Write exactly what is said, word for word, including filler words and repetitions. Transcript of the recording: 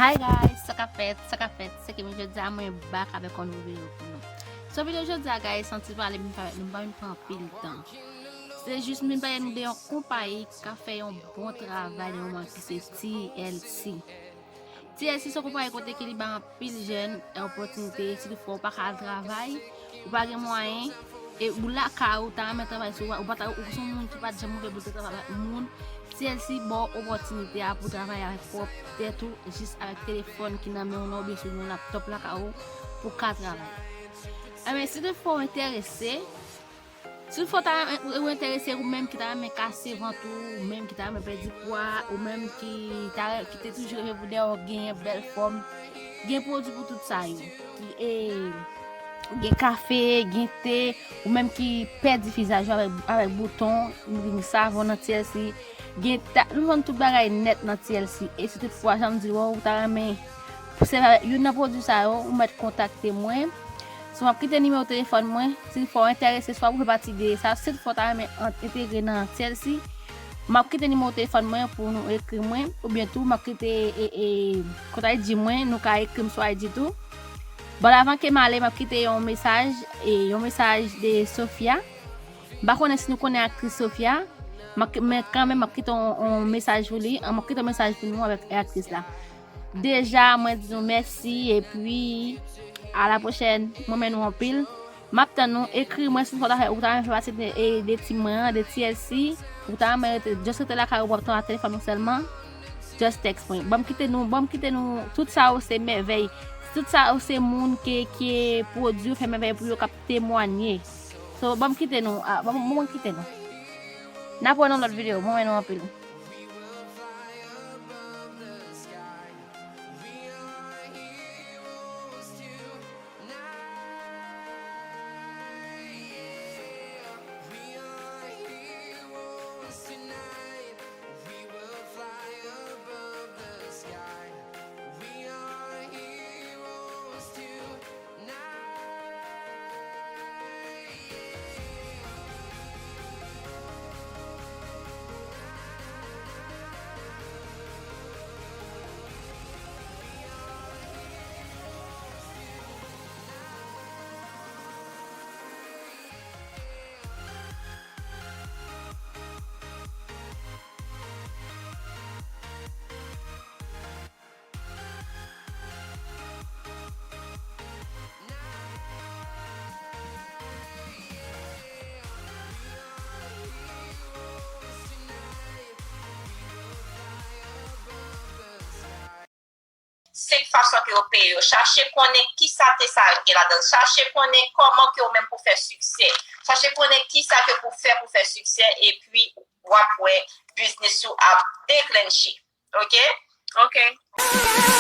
Hi guys, sa k ap fèt, sa k ap fèt, se Kemi jodi a mwen back avèk yon nouvo videyo pou nou. So videyo jodi a guys, se yon ti pale m pa, m pa vin pran anpil tan. Se jis m vin pale nou de yon konpayi k ap fè yon bon travay nan moman ki se T L C. T L C se yon konpayi kote ke li bay anpil jèn opòtinite, si toutfwa ou pa ka al travay, ou pa gen mwayen, e ou lakay ou ta renmen travay sou ou, ou pa ta, ou se yon moun ki pa t janm ouvè bout travay avèk moun, T L C ba w opòtinite a pou travay avèk pwòp tèt ou, jis avèk telefòn ki nan men w nan oubyen sou yon laptòp lakay ou pou w ka travay. Enben, si toutfwa w enterese, si toutfwa w ta renmen, ou enterese, ou menm ki ta renmen kase vant ou, ou menm ki ta renmen pèdi pwa, ou menm ki ta, ki te toujou reve pou dèyè w genyen bèl fòm, gen pwodui pou tout sa yo. E, gen kafe, gen te, ou menm ki pèdi vizaj ou avèk, avèk bouton, gen savon nan T L C, gen ta, nou vann tout bagay nèt nan T L C. E si toutfwa, jan m di w, ou ta renmen sèvi avèk youn nan pwodui sa yo, ou mèt kontakte mwen. So, m ap kite nimewo telefòn mwen. Si toutfwa w enterese, swa pou fè pati de sa, si toutfwa w ta renmen an-, entegre nan T L C, m ap kite nimewo telefòn mwen pou nou ekri mwen, oubyen tou, m ap kite, e, e, kont I G mwen, nou ka ekri m sou I G tou. Bon, avan ke m ale, m ap kite yon mesaj, e, yon mesaj de Sofia. M pa konnen si nou konnen aktris Sofia, m ap, men kanmenm, m ap kite yon, yon mesaj pou li, m ap kite yon mesaj pou nou avèk aktris la. Deja, mwen di nou mèsi, epi a la pwochèn. Mwen renmen nou anpil. M ap tann nou, ekri mwen si w ta fè, ou ta renmen fè pati de, e, de team mwen an, de T L C, ou ta renmen rete, just rete lakay ou, w ap tann telefòn ou sèlman, just text mwen. Ban m kite nou, ban m kite nou, tout sa yo se mèvèy. Tout sa yo se moun ke, ke pwodui yo fè mèvèy pou yo k ap temwanye. So, ban m kite nou, a, ban m, ban m kite nou. N ap wè nan lòt videyo, mwen renmen nou anpil. Senk fason ke yo peye yo. Chache konnen kisa te sa gen ladan l. Chache konnen kòman ke ou menm pou fè siksè. Chache konnen kisa ke pou fè pou fè siksè, epi w ap wè biznis ou ap deklenche. Ok? Ok.